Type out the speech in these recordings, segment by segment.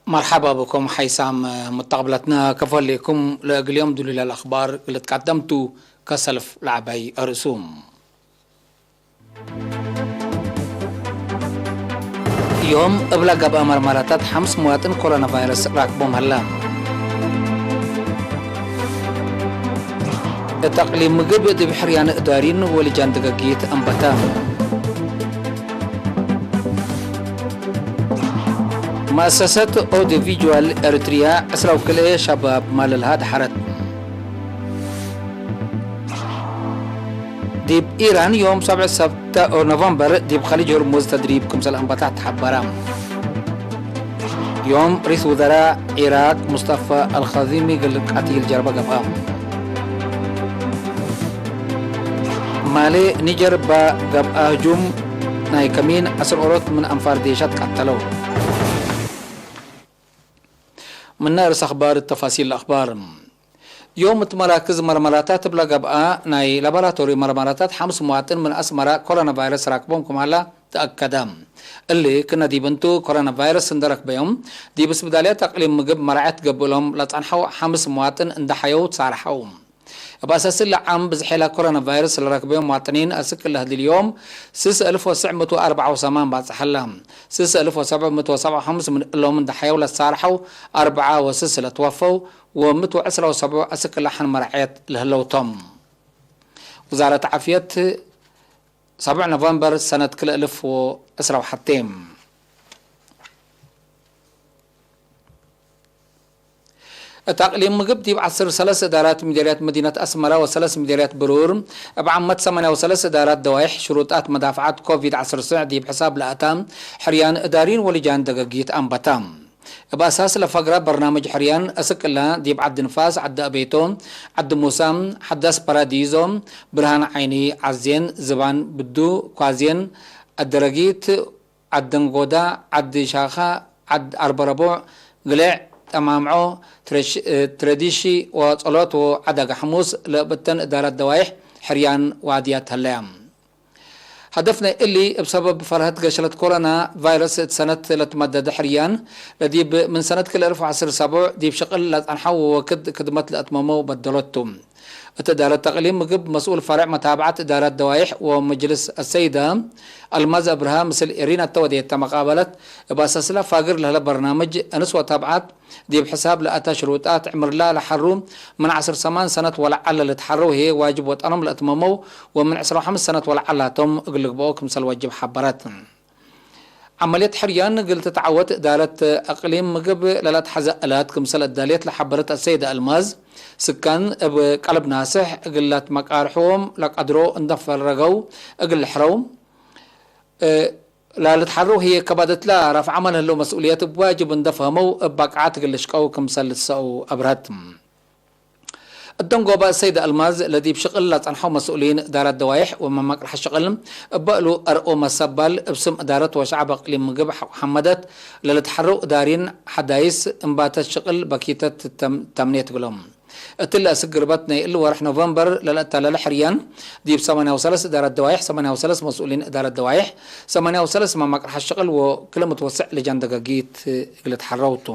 مرحبا بكم حيثم متقبلتنا كفلكم لأجل يوم دليل الأخبار اللي تقدمتوا كسلف لعبي أرسوم. ዮም እብላ ገብኣ መርመራታት ሓምስ መዋጥን ኮሮና ቫይረስ ራክቦም ሀላ። እታ ኣቕሊም ምግብ ድብሕርያን እዳሪን ወልጃን ደገጊት ኣንበታ። መእሰሰት ኦዲቪጁዋል ኤርትርያ ዕስራ ወክልኤ ሸባብ ማለልሃ ድሓረት። ዲብ ኢራን ዮም ሰብዕ ሰብተ ኖቨምበር ዲብ ኸሊጅ ሆርሙዝ ተድሪብ ክምሰል ኣንባታት ተሓበራ። ዮም ሪስ ውዘራ ኢራቅ ሙስጠፋ ኣልኻዚሚ ግል ቃቲል ጀርባ ገብኣ። ማሌ ኒጀር ባ ገብኣ ህጁም ናይ ከሚን ዕስር ኦሮት ምን ኣንፋር ዴሻት ቀተለው። ምና ርእስ ኣኽባር ተፋሲል ኣኽባር። ዮም እቲ መራክዝ መርመራታት እብላ ገብኣ ናይ ላቦራቶሪ መርመራታት ሓምስ መዋጥን ምን ኣስመራ ኮሮና ቫይረስ ራክቦም ክማላ ተኣከደ። እሊ ክነ ዲብ እንቱ ኮሮና ቫይረስ እንደረክበዮም ዲብ ስብዳልያት ኣቅሊም ምግብ መራዐት ገብእሎም ለጸንሐው ሓምስ መዋጥን እንደሓየው ተሳርሐው። እብ ኣሳሲ ለዓም ብዝሐላ ኮሮና ቫይረስ ለረክበዮም መዋጥኒን ኣስክ ለህድልዮም ስስ እልፍ ወስዕ ምእቱ ኣርባዓ ወሰማን ባጽሐላ። ስስ እልፍ ወሰብዕ ምእቱ ወሰብዓ ወሓምስ ምን እሎም እንደሓየው ለተሳርሐው ኣርብዓ ወስስ ለተወፈው ወምእቱ ዕስራ ወሰብዑ ኣስክ ለሓን መራዐት ለህለውቶም። ውዛረት ዓፍየት ሰብዕ ኖቨምበር ሰነት ክልተ እልፍ ወዕስራ ወሓቴ። እታ ኣቕሊም ምግብ ዲብ ዓሰርተ ሰለስተ እዳራት ሚደርያት መዲነት ኣስመራ ወሰለስ ሚደርያት ብሩር፣ እብ ዓመት ሰማንያ ወሰለስተ እዳራት ደዋይሕ ሽሩጣት መዳፍዓት ኮቪድ ዓሰርተ ዲብ ሕሳብ ለኣታ ሕርያን እዳሪን ወልጃን ደገጊት ኣንበታ። እብ ኣሳስ ለፈግራ በርናምጅ ሕርያን እስቅላ ዲብ ዓዲ ንፋስ፣ ዓዲ ኣቤቶ፣ ዓዲ ሙሳ፣ ሓዳስ ፓራዲዞ፣ ብርሃን ዓይኒ፣ ዓዜን፣ ዝባን ብዱ፣ ኳዜን፣ ኣደረጊት፣ ዓደንጎዳ፣ ዓዲ ሻኻ፣ ዓድ ኣርበረቡዕ፣ ግሌዕ፣ ጠማምዖ፣ ትረሽ-፣ ትረዲሺ ወጸሎት ወዓዳጋ ሕሙስ ለእብተን እዳራት ደዋይሕ ሕርያን ዋድያት ሀለያ። ሀደፍ ናይ እሊ እብ ሰበብ ፈርሀት ገሸለት ኮሮና ቫይረስ እት ሰነት ለትመደደ ሕርያን ለዲብ ምን ሰነት ክልተ እልፍ ወዓሰርተ ሰብዑ ዲብ ሽቅል ለጸንሐው ወወክድ ክድመት ለእትመመው በደሎቱ። እት እዳረት ተቅሊም ምግብ መስኡል ፈርዕ መታብዓት እዳረት ደዋይሕ ወመጅልስ አሰይዳ አልማዝ እብርሃ ምስል ኤሪና እተወደየተ መቃበለት እብ አሳስላ ፋግር ለህለ በርናምጅ እንስ ወታብዓት ዲብ ሕሳብ ለአታ ሽሩጣት ዕምርላ ለሐሩ ምን ዐስር ሰማን ሰነት ወለዐለ ልትሐረው ህዬ ዋጅብ ወጠኖም ለእትመመው ወምን ዕስራ ወሐምስ ሰነት ወለዐላቶም እግል ልግበኦ ክምሰል ወጅብ ሐበረት። ዐመልየት ሕርያን እግል ትትዓወት እዳረት አቅሊም ምግብ ለለአትሐዘ እላት ክምሰል እዳልየት ለሐበረት አሰይደ አልማዝ፣ ስካን እብ ቀልብ ናስሕ እግል ለትመቃርሕዎም ለቀድሮ እንደፈረገው እግል ልሕረው፣ እ፣ ላልትሐረው ህዬ ከባደትላ ራፍዓመ ለህለው መስኡልየት እብ ዋጅብ እንደፈህመው እብ በቃዓት እግል ልሽቀው ክምሰል ልትሰአው አብርሀት። እደንጎባ ሰይድ አልማዝ ለዲብ ሽቅል ለጸንሐው መስኡሊን እዳረት ደዋይሕ ወመማቅርሐ ሽቅል እበ እሉ አርኦ መሰባል እብ ስም እዳረት ወሸዐብ አቅሊም ምግብ ሐመደት ለልትሐረው እዳሪን ሐዳይስ እምባተት ሽቅል በኪተት ተም-፣ ተምኔት እግሎም። እትለ እስክ ግርበት ናይ እሊ ወርሕ ኖቨምበር ለለአታለለ ሕርያን ዲብ ሰማንያ ወሰለስ እዳረት ደዋይሕ፣ ሰማንያ ወሰለስ መስኡሊን እዳረት ደዋይሕ፣ ሰማንያ ወሰለስ መማቅርሐ ሽቅል ወክልምት ወስዕ ልጃን ደገጊት እግል ትሐረውቱ።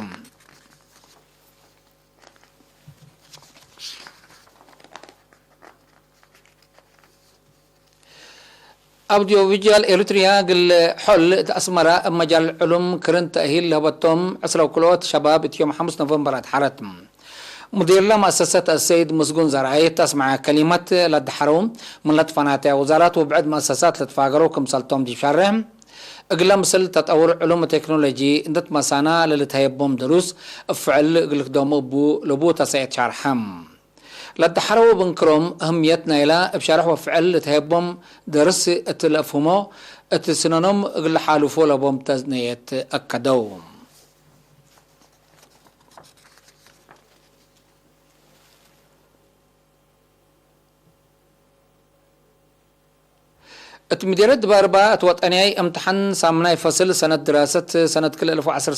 ኣውዲዮቪዥዋል ኤሪትሪያ እግል ሖል እት ኣስመራ እብ መጃል ዕሉም ክርን ተእሂል ለህበቶም ዕስራ ወክልኦት ሸባብ እት ዮም ሐሙስ ኖቨምበር ኣድሓረት። ሙዲርላ መአሰሰት አሰይድ ምስጉን ዘርአይ እት አስመዐ ከሊመት ለደሐረው ምን ለትፈናተያ ውዛራት ወብዕድ መአሰሳት ለትፋገረው ክምሰልቶም ዲብ ሸርሕ እግለ ምስል ተጠውር ዕሉም ቴክኖሎጂ እንድትመሳና ለልትሀየቦም ደሩስ እብ ፍዕል እግል ክደሙ እቡ ለቡ ተሰኤት ሻርሐ። ለደሐረው እብ እንክሮም እህምየት ናይላ እብ ሸርሕ ወፍዕል ልትሀየቦም ደርስ እት ለአፍህሞ እት ስነኖም እግል ለሓልፎ ለቦም ተዝነየት አከደው። እት ምዴረት ድባርባ እት ወጠንያይ እምትሓን ሳምናይ ፈስል ሰነት ድራሰት ሰነት ክልተ እልፍ ወዐስር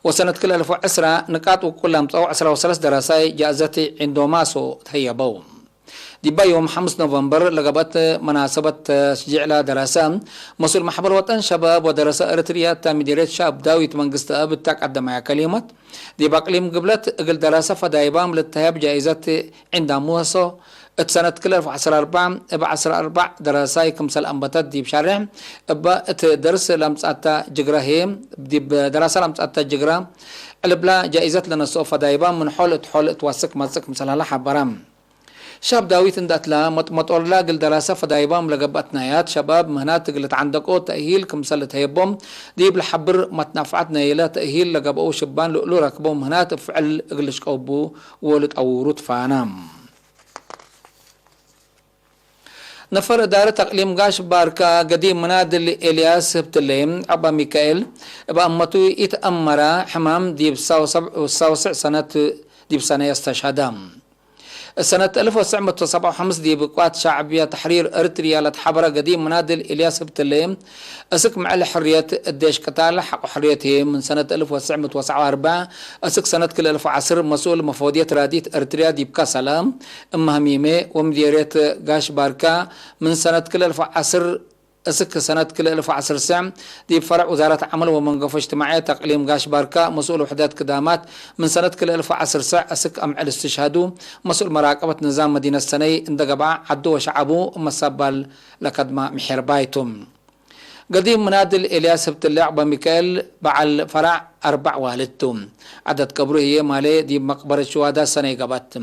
ወሰነት ክልተ እልፍ ወዐስራ ንቃጥ ውቁል ለምጸው ዕስራ ወሰለስት ደራሳይ ጃእዘት ዒንዶማሶ ተህየበው። ዲባ ዮም ሓሙስ ኖቨምበር ለገበት መናሰበት ተሽጂዕላ ደረሰ መስኡል ማሕበር ወጠን ሸባብ ወደረሰ እርትርያ እታ ሚዲሬት ሻብ ዳዊት መንግስቲ ኣብ እታ ቀዳማያ ከሊመት ዲብ ኣቅሊም ግብለት እግል ደረሰ ፈዳይባ ምልተህብ ጃይዘት ዕንዳ ምወሶ እት ሰነት ክልተ ኣልፍ ዓሰርተ ኣርባዕ እብ ዓሰርተ ኣርባዕ ደረሳይ ክምሰል ኣንበተት ዲብ ሻርሕ እባ እት ደርስ ለምጻታ ጅግራ ህየ ዲብ ደራሳ ለምጻታ ጅግራ ዕልብላ ጃይዘት ለነስኦ ፈዳይባ ምን ሖል እት ሖል እትዋስክ መጽእ ክምሰል ሀላ ሓበራ። ሻብ ዳዊት እንዳትላ መጥመጦላ እግል ደራሳ ፈዳይባም ለገብአት ናያት ሸባብ ምህናት እግል ተዓንደቆ ተእሂል ክምሰል ተየቦም ዲብ ለሐብር መትናፍዓት ናይለ ተእሂል ለገብአው ሽባን ልእሉ ረክበው ምህናት እፍዕል እግል ሽቀቡ ወልጠውሩ ትፋና። ነፈር እዳረት ኣቅሊም ጋሽ ባርካ ገዲም ምናድል ኤልያስ ህብትሌ ዐባ ሚካኤል እብ ኣመቱ ኢትአመራ ሕማም ዲብ ሳውስዕ ሰነት ዲብ ሰነ ያስተሻዳ። ሰነት እልፍ ወትስዕ ምእቲ ወሰብዓ ወሓምስ ዲብ ቋት ሻዕብያ ተሕሪር እርትርያ ለትሓበረ ገዲም ምናድል ኤልያስ ህብትሌ እስክ ምዕል ሕርየት እዴሽ ቅታል ሓቆ ሕርየት ህየ ምን ሰነት እልፍ ወትስዕ ምእቲ ወሰብዓ ወኣርብዓ እስክ ሰነት ክልተ እልፍ ዓስር መስኡል መፈወድየት ራዲት እርትርያ ዲብ ካሳላ እመህሚሜ ወምዲርየት ጋሽ ባርካ ምን ሰነት ክልተ እልፍ ዓስር እስክ ሰነት ክልተ እልፍ ዓስር ሰዕ ዲብ ፈረዕ ውዛረት ዓመል ወመንገፎ እጅትማዕየት ኣቅሊም ጋሽ ባርካ መስኡል ውሕደት ክዳማት ምን ሰነት ክልተ እልፍ ዓስር ሰዕ እስክ ኣምዕል እስትሽሃዱ መስኡል መራቀበት ንዛም መዲነት ሰነይ እንደ ገብዓ ዓዱ ወሸዓቡ መሳባል ለከድማ ምሕር ባይቱ። ገዲም ምናድል ኤልያስ ህብትለ ዕቅበ ሚካኤል በዓል ፈራዕ ኣርባዕ ዋልድ ቱ። ዓደት ቀብሩ ህዬ ማሌ ዲብ መቅበረት ሽዋዳ ሰነይ ገባት።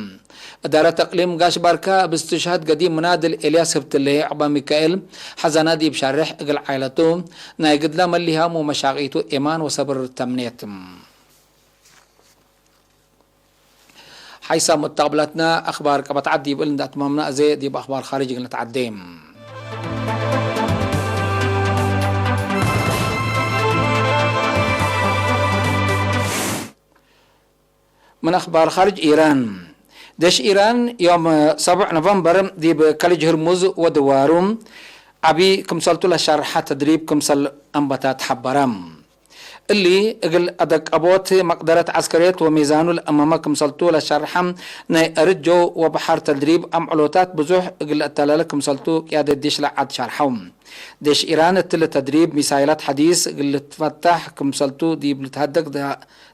እዳረት እቅሊም ጋሽ ባርካ እብ እስትሽሃድ ገዲም ምናድል ኤልያስ ህብትለ ዕቅበ ሚካኤል ሐዛና ዲብ ሻርሕ እግል ዓይለቱ ናይ ግድላ መሊሃም ወመሻቂቱ ኤማን ወሰብር ተምኔት። ሓይሳም እተቅብላትና ኣኽባር ቀበት ዓዲ ይብል እንዳትማምና እዘ ዲብ ኣኽባር ኻርጅ እግል ንትዓዴ። ምን ኣኽባር ኻርጅ ኢራን። ደሽ ኢራን ዮም ሰቡዕ ኖቨምበር ዲብ ከልጅ ህርሙዝ ወድዋሩ ዓቢ ክምሰልቱ ለሻርሓ ተድሪብ ክምሰል ኣንበታት ሓበራ። እሊ እግል ኣደቀቦት መቅደረት ዐስከርየት ወሚዛኑ ለአመመ ክምሰልቱ ለሻርሓ ናይ እርድ ጀው ወበሐር ተድሪብ ኣምዕሎታት ብዙሕ እግል ለአተላለ ክምሰልቱ ቅያደት ዴሽ ለዓድ ሻርሐው። ዴሽ ኢራን እትሊ ተድሪብ ሚሳይላት ሐዲስ እግል ልትፈታሕ ክምሰልቱ ዲብ ልትሀደግ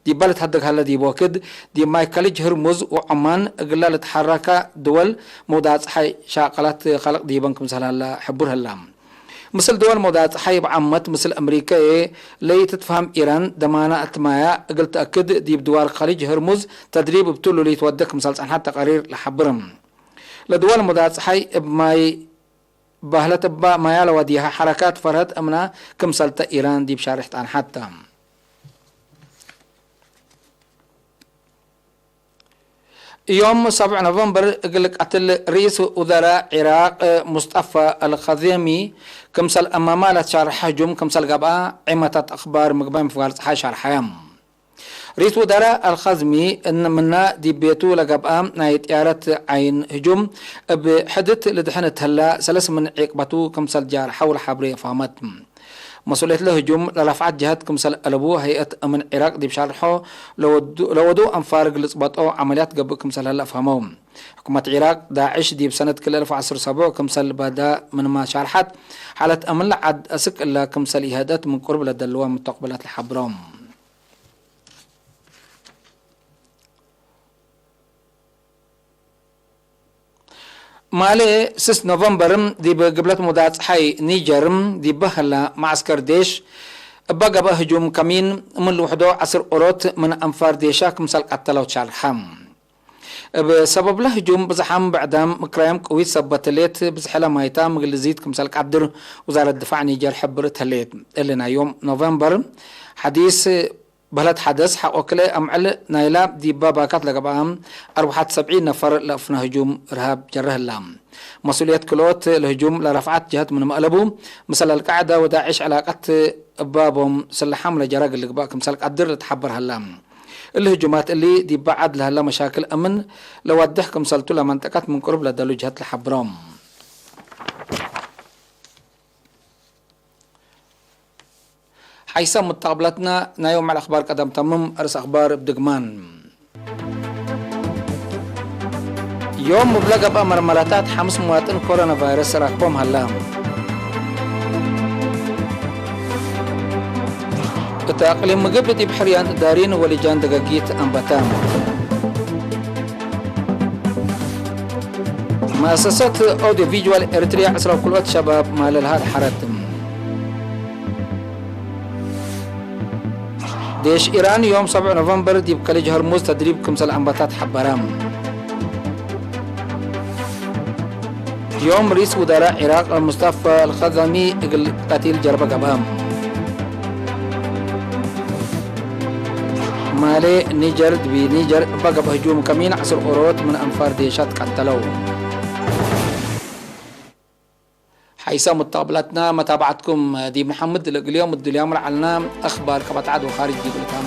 ዲባ ልትሀደግ ሀለ ዲብ ወክድ ዲብ ማይ ከልጅ ህርሙዝ ወዖማን እግላ ልትሐረካ ድወል መውዳእ ጸሓይ ሻቀላት ኸልቅ ዲበን ክምሰል ሀላ ሕቡር ሀላ። ምስል ድወል መውዳእ ጸሓይ ብዓመት ምስል ኣምሪከ ለይትትፋም ኢራን ደማና እት ማያ እግል ተአክድ ዲብ ድዋር ከልጅ ህርሙዝ ተድሪብ እብትሉ ልይትወደ ክምሰል ጸንሐት ተቀሪር ለሐብርም። ለድወል መውዳእ ጸሓይ እብ ማይ ባህለት እባ ማያ ለወዲሃ ሐረካት ፈርሀት እምና ክምሰልተ ኢራን ዲብ ሻርሕ ጣንሓታ። ዮም ሰብዕ ኖቨምበር እግል ቀትል ርኢስ ውዘራ ዒራቅ ሙስጠፋ ኣልኸዜሚ ክምሰል ኣማማ ለትሻርሐ ህጁም ክምሰል ገብኣ ዒመታት ኣኽባር ምግባይ ምፍጋር ጸሓይ ሻርሐያ። ርኢስ ውዘራ ኣልኸዝሚ እን ምና ዲብ ቤቱ ለገብኣ ናይ ጥያረት ዓይን ህጁም እብ ሕድት ልድሕን እትህላ ሰለስ ምን ዒቅበቱ ክምሰል ጃርሐው ለሓብሬ ፈህመት። መስኡልየት ለህጁም ለረፍዓት ጀሀት ክምሰል አለቡ ሀይአት አምን ዒራቅ ዲብ ሻርሖ ለወዱ ለወዱ አንፋር እግል ልጽበጦ ዐመልያት ገብእ ክምሰል ሀለ አፍሀመው። ሕኩመት ዒራቅ ዳዕሽ ዲብ ሰነት ክልተ አልፍ ወዐስር ሰቡዕ ክምሰል በዳ ምንማ ሻርሐት፣ ሓለት አምን ለዓድ አስክ እላ ክምሰል ኢሀደት ምን ቅሩብ ለደልዋ ሙተቅበላት ለሐብሮም። ማሌ ስስ ኖቨምበር ዲብ ግብለት ሙዳጽሓይ ኒጀር ዲበ ሀላ መዓስከር ዴሽ እባ ገብአ ህጁም ከሚን ምን ልውሕዶ ዐስር ኦሮት ምን አንፋር ዴሻ ክምሰል ቀተለው ሻርሐ። እብ ሰበብለ ህጁም ብዝሓም ብዕዳም ምክራዮም ቅዊት ሰበት ሌት ብዝሐለ ማይታ ምግልዚት ክምሰል ቀድር ውዛረት ድፋዕ ኒጀር ሕብር ተሌት። እሊ ናይ ዮም ኖቨምበር ሐዲስ በህለት ሐደስ ሐቆ ክልኤ አምዕል ናይላ ዲባ ባካት ለገብአ አርወሓት ሰብዒን ነፈር ለአፍነ ህጁም እርሃብ ጀረ ህላ። መስኡልየት ክልኦት ለህጁም ለረፍዓት ጀሀት ምንመ አለቡ፣ ምሰል አልቃዕዳ ወዳዕሽ ዕላቀት እባቦም ስለሓም ለጀረ እግል ልግባእ ክምሰል ቀድር ልትሓበር ሀላ። እሊ ህጁማት እሊ ዲብ በዓድ ለሀለ መሻክል አምን ለዋድሕ ክምሰልቱ ለመንጠቀት ምን ቅሩብ ለደሉ ጀሀት ለሐብሮም። ሓይሰ ሙተቅብለትና ናይ ዮም መዕል አኽባር ቀደም ተምም። አርስ አኽባር እብ ድግማን። ዮም ምብለ ገብኣ መርመራታት ሓምስ መዋጥን ኮሮና ቫይረስ ራክቦም ሃላ። እታ እቅሊም ምግብ ዲብ ሕርያን ዳሪን ወሊጃን ደገጊት ኣንበታ። መእሰሰት ኦዲዮ ቪዥዋል ኤርትርያ ዕስራ ክልኦት ሸባብ ማለልሃ ድሓረት። ዴሽ ኢራን ዮም ሰብዕ ኖቨምበር ዲብ ከሊጅ ሆርሙዝ ተድሪብ ክምሰል ኣንባታት ሓበራ። ዮም ሪስ ውዳራ ዒራቅ ሙስጣፋ ኣልኸዛሚ እግል ቀቲል ጀርበ ገብኣ። ማሌ ኒጀር ድቢ ኒጀር በገብአ ህጁም ከሚን ዓስር ኦሮት ምን ኣንፋር ዴሻት ቀተለው። ሓይሳ ሙተቅብላትና መታባዕትኩም ዲብ ንሓምድ ለእግልዮም እድልያም ለዓልና ኣኽባር ቀባጣዓት ወኻሪጅ ዲብ ልካም